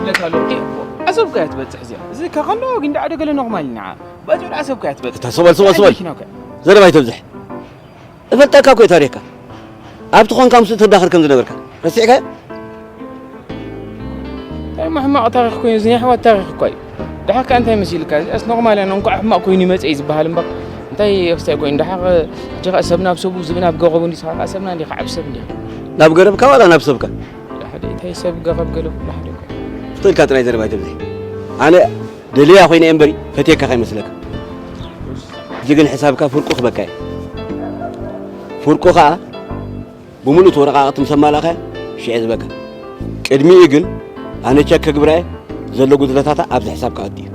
ለካ ሎቂ ዓሰብካ እያ ትበጽሕ እዚኣ። እዚ ከኸሎ ግን ደኣ ደገለ ኖርማል ኢና። ባጭ ወደ ዓሰብካ እያ ትበጽሕ። እታ ሰበል፣ ሰበል፣ ሰበል። መኪና እኮ። ዘረባ ኣይተብዝሕ። እፈልጠካ እኮ እየ ታሪኽካ። ኣብቲ ኾንካ ምስኡ ተዳኽር ከም ዝነበርካ። ረሲዕካዮ? እንታይ ሕማቕ ታሪኽ ኮይኑ፣ እዚ ናይ ኣሕዋት ታሪኽ እኮ እዩ። ደሓር ከኣ እንታይ መሲልካ? እዚኣስ ኖርማል እያ፣ እንኳዕ ሕማቕ ኮይኑ ይመጽእ እዩ ዝበሃል እምበር። እንታይ ክስታይ ኮይኑ፣ ደሓር ሕጂ ኸኣ ሰብ ናብ ሰቡ፣ ዝብኢ ናብ ገረቡ እንዲስኻ ከኣ ሰብና እንዲኻ፣ ዓቢ ሰብ እንዲኻ። ናብ ገረብካ ዋላ ናብ ሰብካ? ሓደ እንታይ ሰብ ገረብ ገለ ኩሉ ሓደ እኮ። ፍቶ ኢልካ ጥራይ ዘረባ ኣይተብዝሕ። ኣነ ደልያ ኮይነ እየ እምበሪ፣ ፈትየካ ከይመስለካ። ሕጂ ግን ሕሳብካ ፍርቁ ክበካ እየ። ፍርቁ ኸኣ ብምሉእ እቲ ወረቓቕቲ ምስ ኣማላእኻያ ሽዑ ዝህበካ። ቅድሚኡ ግን ኣነ ቸክ ክግብራ እየ፣ ዘሎ ጉድለታታ ኣብዚ ሕሳብ ክኣቱ እዩ።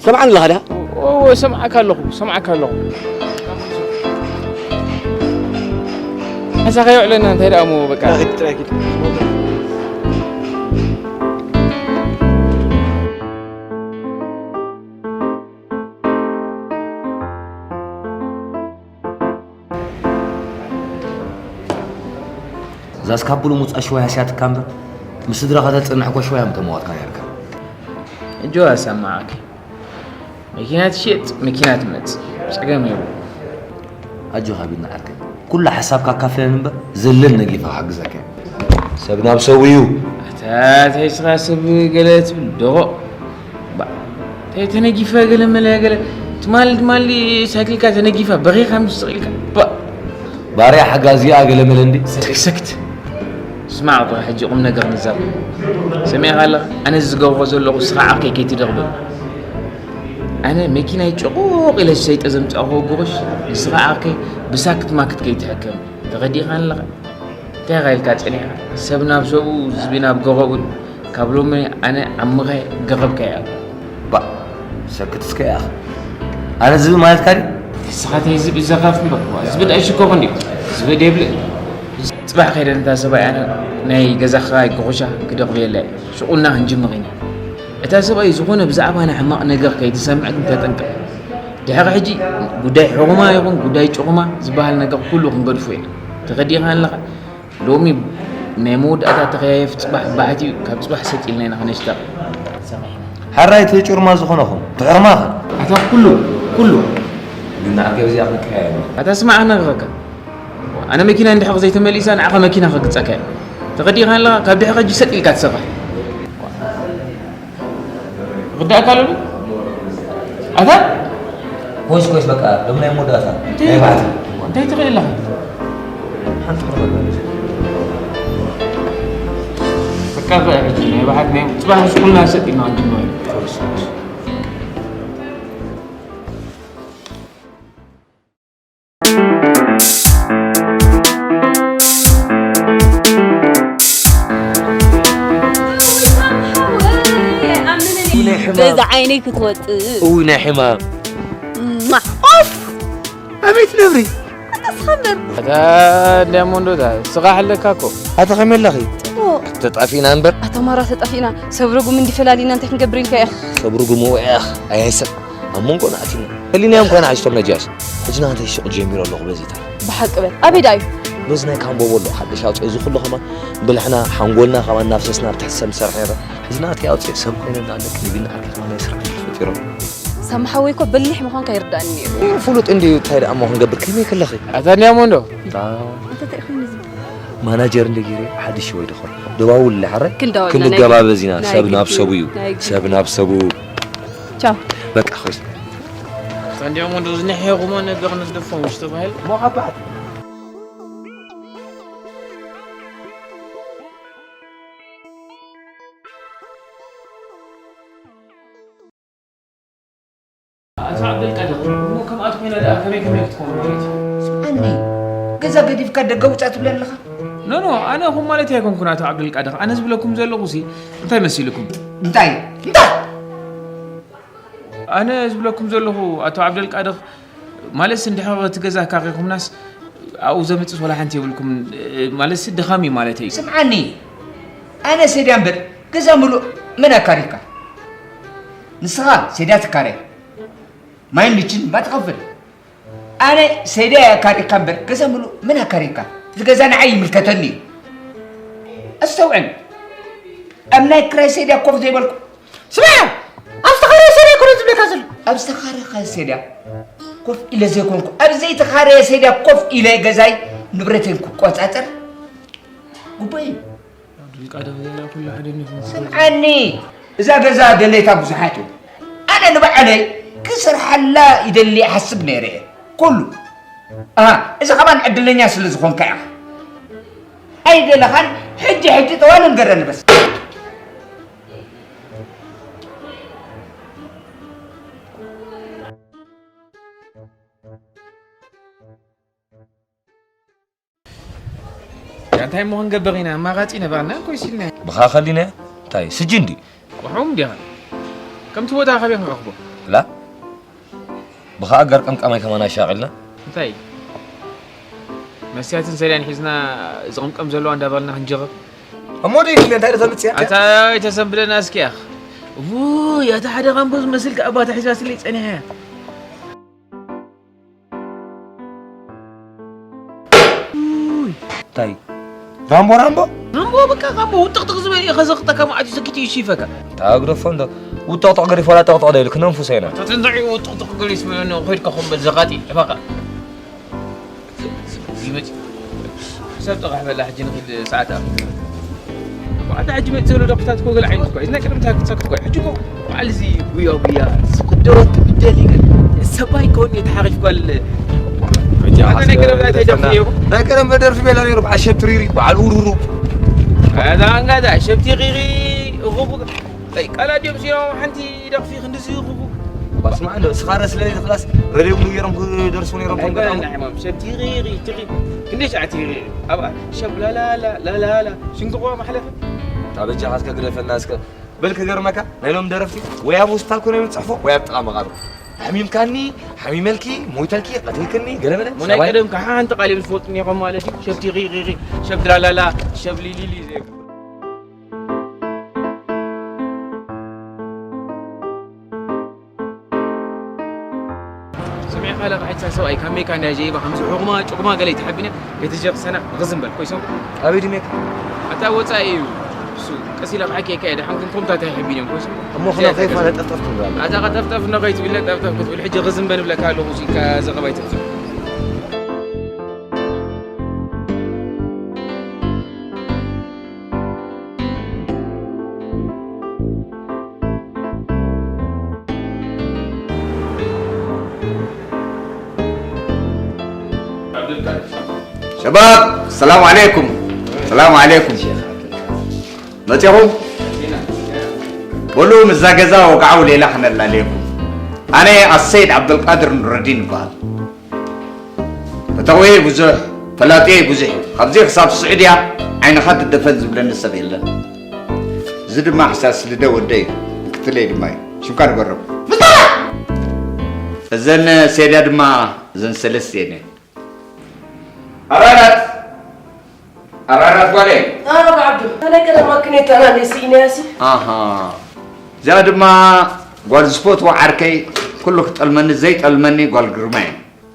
ሰምዓኒ ኣለኻ ድኻ? እወ፣ ሰምዓካ ኣለኹ፣ ሰምዓካ ኣለኹ። ሓሳኻ የውዕለና፣ እንታይ ደኣ እሞ በቃ። ጥራይ ኪድ፣ ጥራይ ኪድ። እዛ እስካብ ብሉ ሙጻ ሽወያ ስያትካ እምበር፣ ምስ ስድራኻ ተጽንሕ እኮ ሽወያ ምተመዋትካ ነርካ። እጆ ኣሰማዓኪ። መኪና ትሽየጥ፣ መኪና ትመጽእ። ጸገም የብሉ። ኣጆኻ ቢልና ዓርከይ። ኩሉ ሓሳብካ ኣካፍለን እምበር፣ ዘለን ነጊፋ ክሕግዘካ እየ። ሰብ ናብ ሰቡ እዩ። ኣታ፣ እንታይ ስኻ ሰብ ገለ ትብል ደቖ። ባ፣ እንታይ ተነጊፋ ገለ መለ ገለ። ትማሊ፣ ትማሊ ሳይክልካ ተነጊፋ፣ በኺኻ ምስ ስቕ ኢልካ። ባ። ባርያ ሓጋዚኣ ገለ መለ እንዲ። ሰክት፣ ሰክት። ስማዕ፣ ቆይ፣ ሕጂ ቁም ነገር ንዛረብ። ሰሚዕካ ኣለኻ? ኣነ ዝገብሮ ዘለኹ ስኻ ዓርከይ ከይትደኽበኒ። ኣነ መኪናይ ጭቑቕ ኢለ ዝሰይጠ ዘምጻእክዎ ጉርሽ፣ ንስኻ ዓርከይ ብሳክት ማክት ከይትሕከም። ተረዲእኻኒ ኣለኻ? እንታይ ኢኻ ኢልካ ጸኒሕካ? ሰብ ናብ ሰቡ፣ ዝቢ ናብ ገረቡ። ካብ ሎሚ ኣነ ዓምኻ ገረብካ እየ። ባ፣ ሰክት እስከ ያኽ። ኣነ ዝቢ ማለትካ ድዩ? ንስኻ እንታይ ዝቢ ዘኻፍ እምበር፣ ዝቢ ዳኣ ይሽከኹ እንድዩ። ዝቢ ደብል። ጽባሕ ከይደ ነታ ሰብኣይ ኣነ ናይ ገዛኻ ጎኾሻ ክደቕብየላ እየ። ሽቑልና ክንጅምር ኢና። እታ ሰብኣይ ዝኾነ ብዛዕባና ሕማቕ ነገር ከይትሰምዕ ግን ተጠንቀቕ። ድሕሪ ሕጂ ጉዳይ ሕሩማ ይኹን ጉዳይ ጭሩማ ዝበሃል ነገር ኩሉ ክንገድፎ ኢና። ተረዲእኻ ኣለኻ? ሎሚ ናይ መወዳእታ ተኸያየፍ፣ ጽባሕ ባሕቲ እዩ፣ ካብ ጽባሕ ሰጥ ኢልና ኢና ክነሽተቕ። ሰሚዕና። ሓራይ እቲ ጭሩማ ዝኾነኹም፣ ትሕርማኸ? ኣታ ኩሉ፣ ኩሉ። ግን ንዓርከይ በዚኣ ክንቀያየም። ኣታ ስማዕ ክነግረካ። ኣነ መኪና እንድሕር ዘይተመሊሳ ንዓኻ መኪና ከግጸካ እየ። ተረዲእኻ ኣለኻ? ካብ ድሕሪ ሕጂ ሰጥ ኢልካ ትሰርሕ። ክርዳእካ ኣሎ ድዩ? ኣታ? ኮይስ፣ ኮይስ፣ በቃ፣ ሎም ናይ መወዳእታ። እንታይ? ናይ ባሕቲ። እንታይ ትኽእል ኣለኻ? ሓንቲ ሕርመት ማለት እዩ። በቃ፣ በቃ፣ ናይ ባሕቲ፣ ናይ ጽባሕ ምስ ኩልና ሰጥ ኢና ክንጅምር። ኮይስ፣ ኮይስ። ናይ ሕማም። በዛ ዓይነይ ክትወፅእ። እውይ፣ ናይ ሕማም። ማ-፣ ኦፍ! ኣቤት ነብሪ! ኣታ ስኻ እምበር። ኣታ እንድያ ሞንዶ፣ እታ ስኻ ኣለካ እኮ። ኣታ ከመይ ኣለኺ? ጽቡቕ። ተጣፊእና እምበር። ኣታ ማራ ተጣፊእና። ሰብ ርጉም እንዲ ፈላሊና እንታይ ክንገብር ኢልካ ኢኻ? ሰብ ርጉም እወ ኢኻ። ኣያይ ሰብ። ኣብ መንጎና ኣቲና። ፈሊናዮም ኮይና ሓጅቶም ነጃስ። ሕጂ ናተይ ሹቕ ጀሚሩ ኣለኹ በዚታ። ብሓቂ በል። ኣበይ ደኣ እዩ? በዚ ናይ ካምቦ በሎ ሓድሽ ኣውፅኦ እዚ ኩሉ ከማን ብልሕና ሓንጎልና ከማን እናፍሰስና ኣብ ትሕቲ ሰብ ንሰርሕ ነይረ። ሕጂ ናተይ ኣውፅኦ ሰብ ኮይነ እንዳለክ ንቢና ዓርኪ ከማን ናይ ስራሕ ዕድል ፈጢሮም። ሳሚ ሓወይ እኮ በሊሕ ምዃንካ ይርዳእኒ ነይሩ። ፍሉጥ እንድዩ፣ እንታይ ደኣ እሞ ክንገብር፣ ከመይ ከለኺ? ኣታ እንድያ ሞንዶ? ኣዎ። ኣታ እንታይ ኮይኑ እዚ? ማናጀር እንደ ገይረ ሓድሽ ወይ ደኸር። ደዋውል ሓረ? ክንደዋውል ክንዲ ናይ ገባበዝ ኢና። ናይ ሰብ ናብ ግዲ። ሰቡ እዩ። ናይ ግዲ። ሰብ ናብ ሰቡ። ቻው። በቃ፣ ኾይስ። ታንዲያ ሞንዶ ዝነሕየኹሞ ነገር ንግደፎም፣ እሺ፣ ተባሂል። ሞኻባት። ኣቶ ዓብደልቃድር፣ እሞ ከምኣት ኮይና ደኣ ከመይ ከመይ ክትከውን ማለት እዩ? ስምዓኒ፣ ገዛ ገዲፍካ ደገ ውጻእ ትብለኒ ኣለኻ? ኖ፣ ኖ፣ ኣነ እኹም ማለት ኣይኮንኩን ኣቶ ዓብደልቃድር። ኣነ ዝብለኩም ዘለኹ ሲ እንታይ መሲልኩም? እንታይ? እንታይ? ኣነ ዝብለኩም ዘለኹ ኣቶ ዓብደልቃድር፣ ማለትስ እንድሕር እቲ ገዛ ኣካኺኹምናስ ኣብኡ ዘምጽእስ ወላ ሓንቲ የብልኩም፣ ማለትስ ድኻም እዩ ማለተይ እዩ። ስምዓኒ፣ ኣነ ሴድያ እምበር ገዛ ምሉእ መን ኣካሪካ? ንስኻ ሴድያ ትካረ፣ ማይን ልችን እባ ትኸፍል። ኣነ ሴድያ ኣካሪካ እምበር ገዛ ምሉእ መን ኣካሪካ? እቲ ገዛ ንዓይ ይምልከተኒ እዩ። ኣስተውዕል። ኣብ ናይ ክራይ ሰድያ ኮፍ ዘይበልኩ። ስማዕ፣ ኣብ ዝተኻረየ ሰድያ ኣይኮነን ዝብለካ ዘሎ። ኣብ ዝተኻረየ ሰድያ ኮፍ ኢለ ዘይኮንኩ፣ ኣብ ዘይተኻረየ ሰድያ ኮፍ ኢለ ገዛይ ንብረተይን ክቆጻጸር ግቡእ እዩ። ድንቃ ደብዘላ ኩሉ ሓደ ንኹን። ስምዓኒ፣ እዛ ገዛ ደለይታ ብዙሓት እዩ። ኣነ ንባዕለይ ክሰርሓላ ይደሊ ይሓስብ ነይረ እየ። ኩሉ። ኣሃ፣ እዚ ኸማን ዕድለኛ ስለ ዝኾንካ ኢኻ። ኣይደለኻን፣ ሕጂ፣ ሕጂ ጠዋል ንገረኒ በስ። እንታይ እሞ ክንገብር ኢና? ኣማራጺ ነበርና እኮ ይሲልና። ብኻ ኸሊና እንታይ? ስጅን ድዩ? ወሓው እንዲኻ። ከምቲ ቦታ ካበይ ክንረኽቦ? ላ? ብኻ ኣጋር ቀምቃማይ ከማን ኣሻቒልና? እንታይ? መስትያትን ሰልያን ሒዝና ዝቕምቀም ዘለዋ እንዳበልና ክንጀርር? እሞ ደይ እንታይ ተምጽእ እያ? ኣታ ኣይተሰንብደና እስኪ ያኽ። ውይ፣ ኣታ ሓደ ራምቦ ዝመስል ከኣ ባታ ሒዛ ስለይ ጸኒሓ እያ። እንታይ? ራምቦ፣ ራምቦ? ራምቦ፣ በቃ ራምቦ፣ ውጥቕጥቕ ዝበለ እዩ፣ ከዘቕጠካ መዓት እዩ፣ ሰኪት እዩ፣ ይሽፈካ። ታግደፎ እንዶ፣ ውጥቕጥቕ ገዲፎ፣ ላ ጠቕጥቕ ደይሉ፣ ክነንፉሰ ኢና። ተትንዛዒ ውጥቕጥቕ ገዲስ ብለኒ፣ ኾይድካ ኾን በል ዘቓጢ፣ ዕባኻ። ይመጽእ። ሰብ ጥራሕ በላ፣ ሕጂ ንኺድ ሰዓት ኣፍ። ባዕዳ ሕጂ መጽእ ዘሎ ደርፍታት እኮ ገለ ዓይነት እኮ እዩ። ናይ ቀደም ታሪክ ትሰክት እኮ እዩ። ሕጂ እኮ በዓል እዚ ጉያ ጉያ፣ ዝኽደወት ትብደል እዩ። ሰባይ ከውን እየ ተሓሪፍ ጓል። ሕጂ ኣታ ናይ ቀደም እንታይ ደርፊ ነይሩ? ናይ ቀደም ደርፊ ቤላ ነይሩ። በዓል ሸብትሪሪ፣ በዓል ኡሩሩ። ኣታ እንጋዳ ሸብትሪሪ፣ እኹቡ። ኣይ፣ ቃላት ድዮም እዚኦም ሓንቲ ደርፊ ክንድዚ ይኹቡ። ባስማ እንዶ፣ ስኻረ ስለ ዝኽላስ ረድዮም ገይሮም ክደርሱ ነይሮም፣ ከም ገጣሙ። ኣይኮነን፣ ኣይማም፣ ሸብትሪሪ፣ ትሪ-፣ ክንደይ ሸዓ ትሪሪ? ኣብ ሸብ ላላላ፣ ላላላ፣ ሽንግቆ ማሕለፈ። ታበጃኻ እስከ ግደፈና እስከ። በል ክገርመካ፣ ናይ ሎም ደረፍቲ ወይ ኣብ ሆስፒታል ኮነ እዮም ዝጽሕፎ፣ ወይ ኣብ ጥቓ መቓብር። ሓሚምካኒ፣ ሓሚመልኪ፣ ሞይተልኪ፣ ቀቲልክኒ፣ ገለ መለ። እሞ ናይ ሰብኣይ ቀደም ከዓ ሓንቲ ቃል እዮም ዝፈልጡ ነይሮም ማለት እዩ። ሸብ ቲሪሪሪ፣ ሸብ ድራላላ፣ ሸብ ሊሊሊ ዘይብሉ። ስምዒ፣ ካልእ ክሕሳ ሰብኣይ ካብ ሜካ እንዳ ጀይባ ከምዚ ዑቕማ ጩቕማ ገለ ይትሓብነ፣ ከይትጀቕ ሰና ርዝም በል፣ ኮይሶም። ኣበይ ድሜካ? ኣታ ወጻኢ እዩ። እሱ ቀስ ኢላ ክሓኪየካ እየ፣ ደሓን ግን ኮምታት ኣይሕቢን እዮም፣ ኮይሶም። እሞ ኹና እዚኣ ከይፋለ ተገዝ-፣ ጠፍጠፍ ትብል ኣላ። ኣታ ኸ ጠፍጠፍ ነኸይትብለ፣ ጠፍጠፍ ክትብል፣ ሕጂ ርዝም በል እብለካ ኣለኹ፣ እሱ ኢልካ ዘረባ ኣይትሕዝእ። ሸባብ፣ ሰላም ዓለይኩም። ሰላም ዓለይኩም። መጺኹም? በሉ፣ ምስዛ ገዛ ወግዓዊ ሌላ ክነላልየኩም። ኣነ ኣሰይድ ዓብደልቃድር ኑረዲን እበሃል። ፈታዊ ብዙሕ፣ ፈላጥየይ ብዙሕ እዩ። ካብዚ ክሳብ ስዑድያ ዓይንኻ ትደፈን ዝብለኒ ሰብ የለን። እዚ ድማ ሕሳስ ልደ ወደይ እዩ። ምክትለይ ድማ እዩ። ሽምካ ንገሮም። ምስታ! እዘን ሴድያ ድማ እዘን ሰለስተ እየን። ኣራራት! ኣራራት ጓለይ! ኣባ ዓብዱ፣ ኣነ ቀደም ኣክኔታና ነይ ስኢነያሲ። ኣሃ። እዚኣ ድማ ጓል ዝፈትዎ ዓርከይ፣ ኩሉ ክጠልመኒ ዘይጠልመኒ ጓል ግርማይ።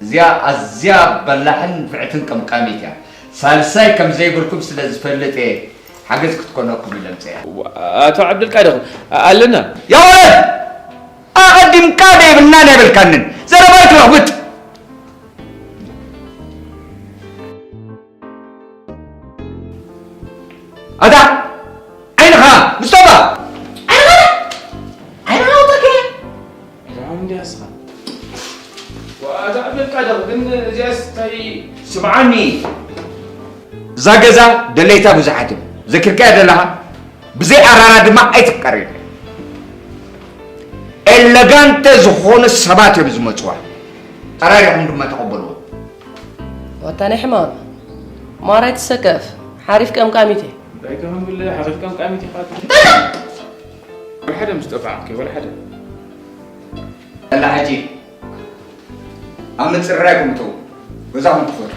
እዚኣ ኣዝያ በላሕን ንፍዕትን ቀምቃሚት እያ። ሳልሳይ ከም ዘይብልኩም ስለ ዝፈልጥ እየ፣ ሓገዝ ክትኮነኩም ኢለ ምጽኣ። ኣቶ ዓብደልቃድር፣ ኣለና። ያ ወለድ! ኣቐዲምካ ደይብልና ኣይበልካንን። ዘረባ ኣይትለኽብጥ። ኣታ ዓይንኻ ምስቶባ ዓይንኻ ዓይንኻ ኣውጥርክ። ራም እንዲያ እስኻ። ዋዛ ዓብደልቃድር ግን እዚኣስ እንታይ? ስምዓኒ፣ እዛ ገዛ ደለይታ ብዙሓት እዮም። ዘኪርካያ ዘለኻ ብዘይ ኣራራ ድማ ኣይትፍቀር። ኤለጋንተ ዝኾኑ ሰባት እዮም ዝመጽዋ። ኣራሪኹም ድማ ተቐበልዎ። ዋታ ናይ ሕማም ማራ ኣይትሰከፍ። ሓሪፍ ቀምቃሚት እየ። እንታይ ከም ብል ሓሪፍ ቀምቃሚት ኢኻ? እንታይ? ወላ ሓደ ምስ ጠፋዕኪ፣ ወላ ሓደ። ኣላ ሕጂ ኣብ ምጽራይ ኩምቱ ገዛኹም ትፈቱ።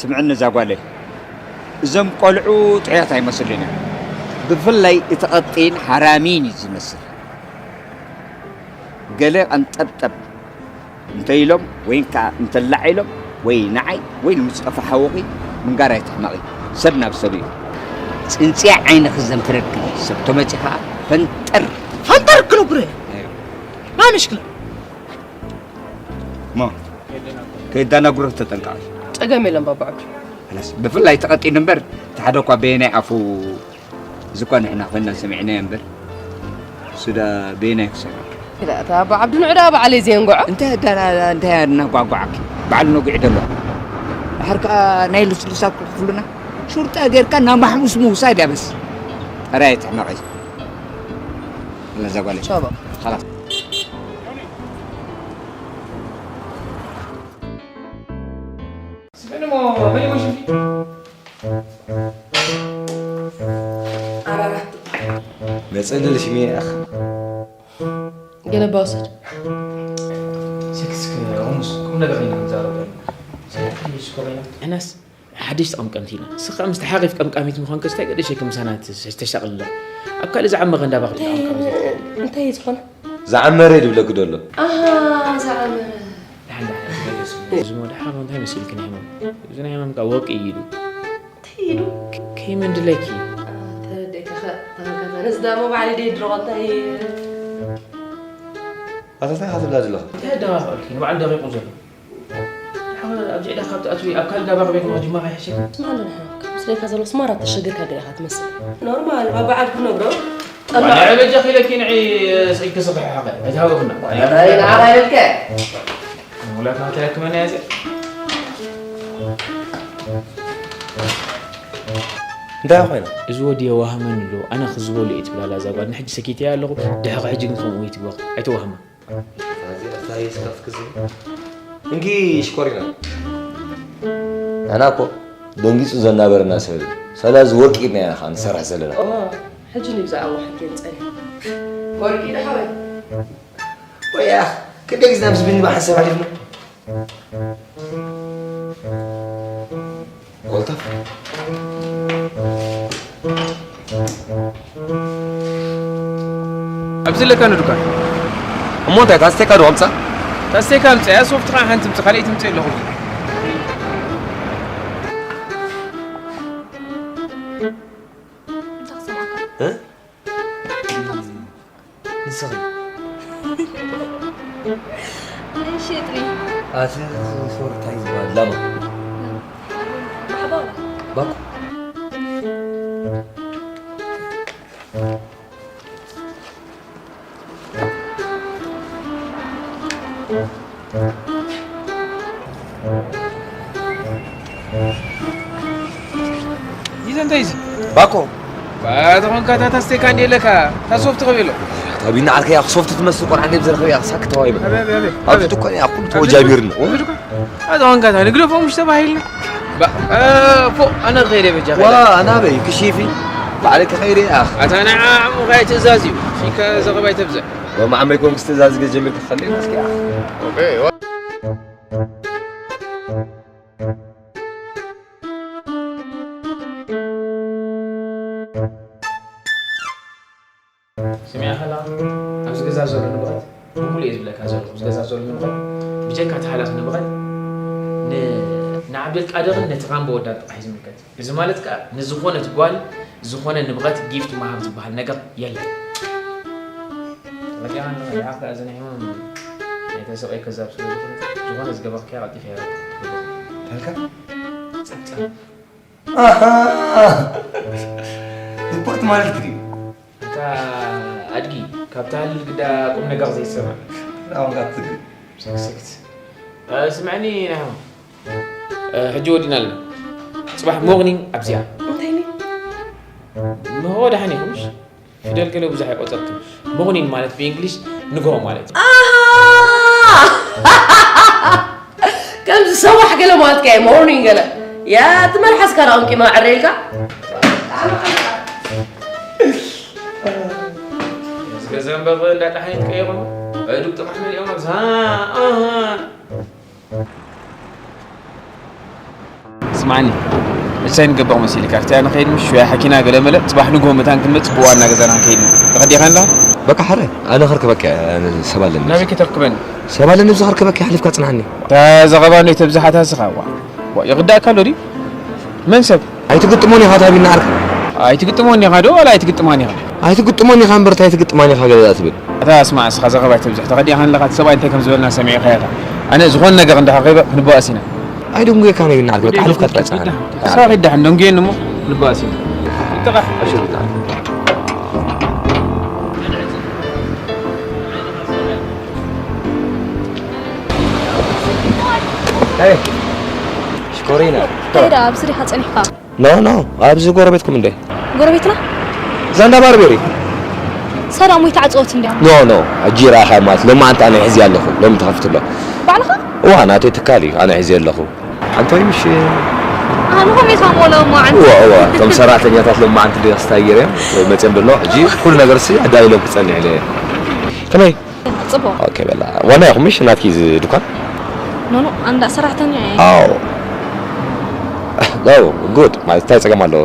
ስምዕኒ እዛ ጓለይ፣ እዞም ቆልዑ ጥዑያት ኣይመስሉን እዮም። ብፍላይ እቲ ቀጢን ሓራሚን እዩ ዝመስል። ገለ ቀንጠብጠብ እንተ ኢሎም ወይ ከዓ እንተላዒሎም ወይ ንዓይ ወይ ንሙስጠፋ ሓወኺ ምንጋር ኣይትሕመቒ። ሰብ ናብ ሰብ እዩ። ፅንፅያ ዓይንኺ ዘንፍረልኪ ሰብ ተመፂ ከዓ ፈንጠር ፈንጠር ክነብረ ማ ምሽክላ እሞ ከይዳናግሮ ተጠንቀቕ። ፀገም የለን ባባ ዓብዱ። ላስ ብፍላይ ተቐጢኑ እምበር እቲ ሓደ እኳ በየናይ ኣፉ እዚ እኳ ንሕና ኮይና ሰሚዕናዮ እምበር እሱ ዳ በየናይ ክሰምዕ። እታ ኣባ ዓብዱ ንዑ ዳ ባዕለይ ዘየንግዖ። እንታይ ኣዳና እንታይ ኣናጓጓዓኪ? ባዕሉ ነጒዑ ደሎ። ድሓር ከኣ ናይ ልስሉሳት ክኽፍሉና ሹርጣ ጌርካ ናብ ማሕሙስ ምውሳድ እያ በስ። ጠራይ ትሕመቐይ። ለዛ ጓለይ። ቻባ። خلاص. መፀለል ሽሜ ኣኽ ገለባ ውሰድ። ስክስክ ሩሙስ ቁም ነገር ኢና ንዛረብ ዘለና። ሰላም ሽኮር ኢና። ንሕናስ ሓደሽቲ ቀምቀምቲ ኢና። ንስኻ ምስ ተሓቒፍ ቀምቃሚት ምዃንከስ እንታይ ገደሸኪ ምሳና ተሻቕልለ? ኣብ ካልእ ዝዓመቐ እንዳባ ክትብል እንታይ እዩ ዝኾነ? ዝዓመረ ድብለኪ ደሎ። ኣሃ ዝዓመረ። እዚ ሞ ድሓር እንታይ መሲልኪ ናይ ህመም? እዚ ናይ ህመም ካብ ወርቂ እዩ ኢሉ። እንታይ ኢሉ? ከይመን ድለኪ። ተረዲእካ ኸ ተመልከተ። ነዚ ዳሞ ባዕለይ ደይ ድረቐ እንታይ ኣታ እንታይ ኢኻ ትብላ ዘለኻ? እንታይ ኣደባብዕልኪ? ንባዕሉ ደቂቑ ዘሎ። ድሓር ኣብዚ ዕዳ ካብ ትኣትዊ ኣብ ካልእ ዳባ ቤት ምኽሪ ጅማኻ ይሕሸኪ። ስማዕ ኣለና ካብ ምስለካ ዘሎ ስማራ ተሸግርካ ገለ ኢኻ ትመስል። ኖርማል ባባ ዓድ ክነግሮ ጠላዕ። ንዕ በጃኺ ኢለኪ ንዒ ስኢልኪ ስኽሒ ሓቐ። ኣይትሃወኽና። ንዓኻ ኢለልከ። ሙላት ናታ ያክመና ያዘ እንታይ ኮይና? እዚ ወዲ የዋህመኒ ዶ ኣነ ክዝበሉ እየ ትብላላ እዛ ጓል ንሕጂ ሰኪተያ ኣለኹ ድሕሪ ሕጂ ግን ከምኡ ይትግበኽ ኣይተዋህማ። እንጊ ሽኮሪና ኣና እኮ ደንጊፁ ዘናበረና ሰብ እዩ። ሰላዚ ወርቂ ኢድና ኢና ከዓ ንሰርሕ ዘለና። ሕጂ ንብዛዕባ ሕጂ ንፀኒ ወርቂ ዶ ሓወይ? ወያ ክንደይ ግዜ ናብ ዝብኒ ብሓንሳብ ኣሕሊፍና ቆልጣፍ ኣብዚ ለካ ንዱካን እሞ እንታይ ታስቴካ ዶ ኣምፃ ታስቴካ ኣምፃ እያ ሶፍት ከዓ ሓንቲ ምፅ ካልኣይ ትምፅ ኣለኹ ንስኺ እሺ እጥሪ ኣቲ ሶርታይ ዝበሃል ላማ ማሕባራ ባኩ ይዘ እንታይ ይዘ ባኮ ተኾንካ እታ ታስቴካ እንዲ ኣለካ እታ ሶፍቲ ከበሎ ታቢና ዓርከያ ሶፍቲ ትመስል ቆልዓ እንደ ብዘረኸብያ ሳክ ተዋይበ ኣበ ኣበ ኣበ ኣብዚ ድኳን እያ ኩሉ ተወጃቢርና ኣታ ኾንካ እታ ንግደፎም ምሽ ተባሂልና ፎ ኣነ ከይደ በጃ ዋ ኣናበይ ክሺፊ ባዕለ ከኸይደ ኣኽ ኣታ ንዓ ዓሙኻ ትእዛዝ እዩ ሺከ ዘኸባይ ተብዘ ሎሚ ዓመይ ኮንክስ ትእዛዝ ገ ጀሚርካ ትኸልል እስኪ ስሚዕኻ ኣለኻ ኣብዚ ገዛ ዘሎ ንብረት ብምሉእ እየ ዝብለካ ዘለኹ እዚ ገዛ ዘሎ ንብረት ብጀካ እቲ ሃላፊ ንብረት ን- ንዓብደልቃድርን ነቲ ራምቦ ወዳን ጥራሕ እዩ ዝምልከት እዚ ማለት ከኣ ንዝኾነት ጓል ዝኾነ ንብረት ጊፍት ምሃብ ዝበሃል ነገር የለን ተፈጢራ ኣለኻ ደሓር ከኣ እዚ ናይ ሕማም ናይ ተሰቐይ ከዛብ ስለ ዝኾነ ዝኾነ ዝገበርካያ ቀልጢፈ እየ ተልካ ጸብጸብ ኣሃ ሪፖርት ማለት ድዩ እታ ኣድጊ ካብ ትሃልል ግዳ ቁም ነገር ዘይትሰምዕ ኣሁን ካብ ትግል ሰክሰክት ስምዕኒ ናይሆ ሕጂ ወዲና ኣለና ፅባሕ ሞርኒንግ ኣብዚኣ እንታይ ንሆ ደሓን ኢኹምሽ ፊደል ገለ ብዙሕ ኣይቆፀርክን ሞርኒንግ ማለት ብእንግሊሽ ንግሆ ማለት እዩ ከምዚ ሰዋሕ ገለ ማለት ከ ሞርኒንግ ገለ ያ እቲ መልሓስካ ዳኦም ቂማ ዕረ ኢልካ እዚ ገዛ እምበር እንዳጣሓይት ቀይሮም ዕዱግ ጥራሕ መሊኦም ኣብዛ ማኒ እሳይ ንገባቕ መሲልካ ኣብቲ ኣነ ከይድ ምሽ ሽያ ሓኪና ገለ መለ ጽባሕ ንግሆ መታን ክንመጽእ ብዋና ገዛና ክንከይድ ኢና። ተቐዲኻ እንዳ በቃ ሓረ ኣነ ከርከበካ ሰብ ኣለኒ ናበይ ከተርክበኒ? ሰብ ኣለኒ ኣብዚ ከርከበካ ሓሊፍካ ጽናሓኒ። እታ ዘቐባ እንዶ ተብዝሓታ ስኻ ዋ ዋ ይቕዳእካ ኣሎ ድዩ? መን ሰብ? ኣይትግጥሞን ኢኻ ታቢና ዓርካ። ኣይትግጥሞን ኢኻ ዶ ዋላ ኣይትግጥማን ኢኻ? ኣይትግጥሞን ኢኻ እምበር እንታይ ትግጥማን ኢኻ ገለ ትብል። ኣታ ስማዕ እስኻ ዘቐባ ኣይተብዝሕ ተቐዲኻ ኣለኻ እቲ ሰብኣይ እንታይ ከም ዝበልና ሰሚዕኻ ኢኻ። ኣነ ዝኾነ ነገር እንዳሓቂበ ክንበኣስ ኢና። ኣይደንጉየካን እየ ብናዓርክ በቃ ሓሊፍካ ጥራይ ጽናሓኒ። እሳ ኺዳሕ እንደንጉየኒ እሞ ንባእሲ ይጥቓሕ። ሽኮሪና። እንታይ ደኣ ኣብዚ ዲኻ ጸኒሕካ? ኖ ኖ ኣብዚ ጎረቤትኩም እንደ ጎረቤትና? እዛ እንዳ ባርቤሪ። ሰላም ወይ ተዓጸወት እንዲያ። ኖ ኖ ሕጂ ረኣኻ ማለት ሎማዓንቲ ኣነ ሕዚ ኣለኹ ሎሚ ተኸፊቱ ኣሎ። ባዕልኻ? እዋ ናተይ ትካል እዩ ኣነ ሕዚ ኣለኹ። ኣንቶይ ምሽ ኣንኾም ኢኻ ሞሎ እሞ ዓንተ እዋ እዋ እቶም ሰራሕተኛታት ሎማዓንቲ ዲኻ ስታይር እዮም መፅኦም ደሎ ሕጂ ኩሉ ነገር ሲ ኣዳይሎም ክፀንሕ ኢለ እየ። ከመይ? ፅቡቅ። ኦኬ በላ ዋና ኢኹም ምሽ ናትኪ እዚ ድኳን? ኖ ኖ ኣንዳ ሰራሕተኛ እየ። ኣዎ። ኖ ጉድ ማለት እንታይ ፀገም ኣለዎ?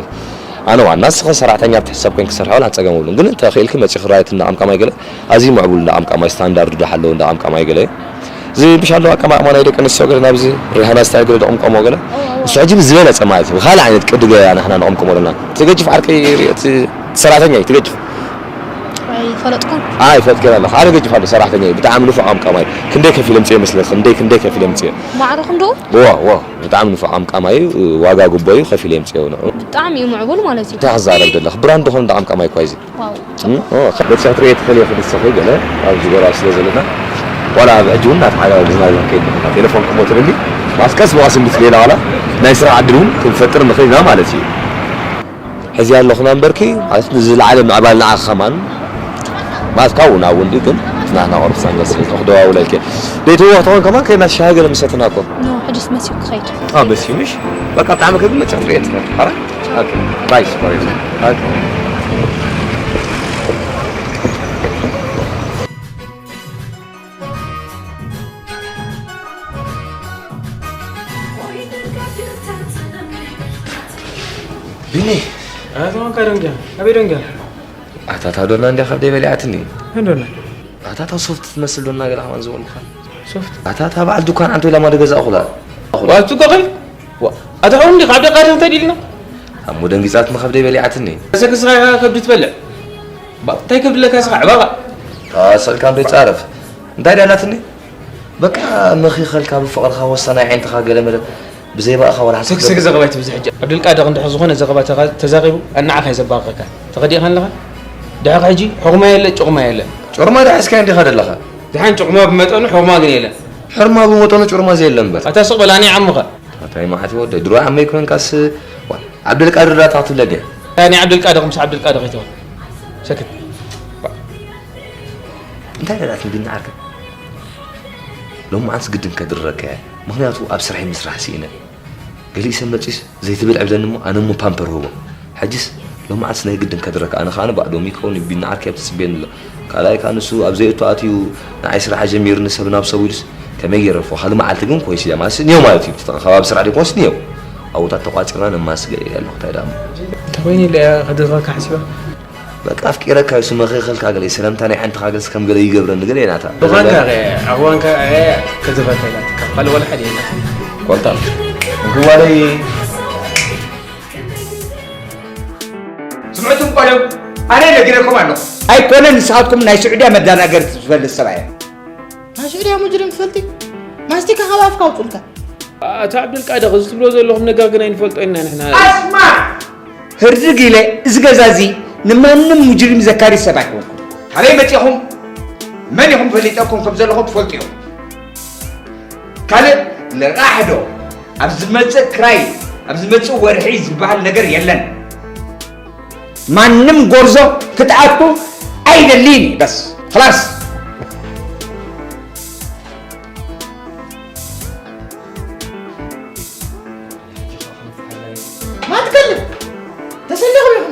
ኣነ ዋና ንስኸ ሰራሕተኛ ብትሕሰብ ኮይን ክሰርሕ ወላ ፀገም የብሉን ግን እንተ ክኢልኪ መፂኺ ራይት እንዳቐምቃማይ ገለ ኣዝዩ ምዕቡል እንዳቐምቃማይ ስታንዳርዱ ደሓለዎ እንዳቐምቃማይ ገለ እዚ ምሽ ኣለዋ ኣቀማቕማ ናይ ደቂ ኣንስትዮ ገለ ናብዚ ሪሃና ስታይል ገለ ደቕምቀሞ ገለ እሱ ሕጂ ብዝበለፀ ማለት እዩ ብካልእ ዓይነት ቅዲ ገያ ንሕና ንቕምቅሞ ኣለና እቲ ገጅፍ ዓርከይ ሪኦ እቲ ሰራሕተኛ እዩ እቲ ገጅፍ ኣይፈለጥኩም ኣይፈልጥ ገለ ኣለኹ ሓደ ገጅፍ ኣሎ ሰራሕተኛ እዩ ብጣዕሚ ንፉዕ ቀምቃማይ ክንደይ ከፊለ ምፅዮ መስለኺ ክንደይ ክንደይ ከፊለ ምፅዮ ማዕረኹም ዶ ዋ ዋ ብጣዕሚ ንፉዕ ቀምቃማይ እዩ ዋጋ ግቦ እዩ ከፊለ ምፅዮ ንዑ ብጣዕሚ እዩ ምዕቡል ማለት እዩ እንታይ ክዛረብ ደለኹ ብራንድ ኾን እንዳቐምቃማይ እኳ እዩ በቲ ክትሪኦ ትኽእል ኢኺ ንስኺ ገለ ኣብዚ ጎራ ስለ ዘለና ዋላ ኣብ ሕጂ እውን እናተሓጋገዝና ኢና ንከይድ ንኽእል ቴሌፎን ክሞ ትብሊ ማስ ቀስ ብቐስ እንድትልየና ዋላ ናይ ስራሕ ዕድል እውን ክንፈጥር ንኽእል ኢና ማለት እዩ ሕዚ ኣለኹና እምበርኪ ማለት ንዝለዓለ ምዕባል ንዓኺ ከማን ማለት ካብኡ ናብ እውን ግን ናህና ቁርብ ሳንገስ ክደዋውለልኪ ደይትዎ ክትኾን ከማን ከይና ሻሂ ገለ ምሰትና እኮ ሕጅስ መሲዩ ክኸይድ በሲምሽ በቃ ብጣዕሚ ከግመት ትኽእል ትኽእል ባይ ስኮሬ ቢኒ ኣታ ዋንካ ደንጋ ኣበይ ደንጋ ኣታ እታ ዶና እንዲያ ካብ ደይ በሊዓትኒ መን ዶና ኣታ እታ ሶፍት ትመስል ዶና ገለ ከማን ዝበልኩኻ ሶፍት ኣታ እታ በዓል ዱካን ዓንቶ ኢላማ ደገዛእኹላ ዋልቱ ኮኺ ኣታ ውን ካብ ደቃ ተዲልና ኣሞ ደንጊጻትኒ ካብ ደይ በሊዓትኒ ሰክስኻ ከብዲ ትበልዕ እንታይ ከብድለካ ስኻ ዕባባ ኣሰልካ እንዶ ይጻረፍ እንታይ ዳላትኒ በቃ መኺኸልካ ብፍቕርኻ ወሰናይ ዓይንትኻ ገለ መለ ብዘይ ባእኻ ወላ ሰክሰክ ዘገባ ትብዚ ሕጂ ኣብዱልቃድር እንድሕር ዝኾነ ዘገባ ተዛሪቡ ኣናዓኻ እዩ ዘባቕረካ ተኸዲእኻ ኣለኻ ድሕሪ ሕጂ ሕርማ የለ ጭርማ የለ ጭርማ ዳሕስካ እንዲኻ ደለኻ ድሓን ጭርማ ብመጠኑ ሕርማ ግን የለ ሕርማ ብመጠኑ ጭርማ ዘየለ እምበር ኣታ ስቕ በል ኣነ ዓምኻ ኣታይ መዓት ወደ ድሮ ዓመይ ኮንካስ ዓብዱልቃድር ዳታ ክትብለ ድያ ናይ ዓብዱልቃድር ምስ ዓብዱልቃድር ይተወል ሰክት እንታይ ደላት እንዲና ዓርከ ሎማዓንስ ግድን ከድረከ ምኽንያቱ ኣብ ስራሐይ ምስራሕ ስኢነ ገሊእ ሰብ መጺስ ዘይትብል ዕብለኒ እሞ ኣነ እሞ ፓምፐር ህቦ ሕጅስ ሎማዓንስ ናይ ግድን ከድረከ ኣነ ከኣ ባዕዶ ሚከውን ቢና ዓርከ ኣብ ትጽቤን ኣሎ ካልኣይ ከኣ ንሱ ኣብ ዘይእቱ ኣትዩ ንዓይ ስራሕ ጀሚርኒ ሰብ ናብ ሰብ ኢሉስ ከመይ ገይረ ፎ ካልእ መዓልቲ ግን ኮይስ እያ ማለት ንዮ ማለት እዩ ተተኸባቢ ስራሕ ደይኮንስ ንዮ ኣብታት ተቋጺርና ነማስገ እየ ኣለኹ እንታይ ደኣ እንታይ ኮይኑ ኢለ እያ ከድረከ ሓሲባ በቃ ኣፍቂረካ እዩ ስመኺ ከልካ ገለ ሰለምታ ናይ ሓንቲ ካገልስ ከም ገለ ይገብረኒ ገለ ናታ ብኳንካ ኣኽዋንካ ከዝፈካ ኢላትካ ካልእ ወላ ሓደ የላ ቆልጣ እንክዋለይ ስምዕቱም ቆልዑ ኣነ ነጊረኩም ኣለኹ ኣይኮነ ንስኻትኩም ናይ ስዑድያ መዳናገርቲ ዝፈልጥ ሰብኣየ ናይ ስዑድያ ሙጅሪም ትፈልጢ ማስቲካ ካብ ኣፍካ ኣውፅልካ ኣታ ዓብዱልቃድር እዚ ትብሎ ዘለኹም ነገር ግን ኣይንፈልጦ ኢና ንሕና ኣስማ ህርድግ ኢለ እዚ ገዛ እዚ ንማንም ሙጅሪም ዘካሪ ሰብ ኣይኮንኩን። ካበይ መፂኹም? መን ኢኹም? ፈሊጠኩም ከም ዘለኹ ትፈልጡ ኢኹም። ካልእ ልቓሕ ዶ ኣብ ዝመፅእ ክራይ ኣብ ዝመፅእ ወርሒ ዝበሃል ነገር የለን። ማንም ጎርዞ ክትኣቱ ኣይደልይን እዩ በስ ኽላስ። ማትከል ተሰሊኹም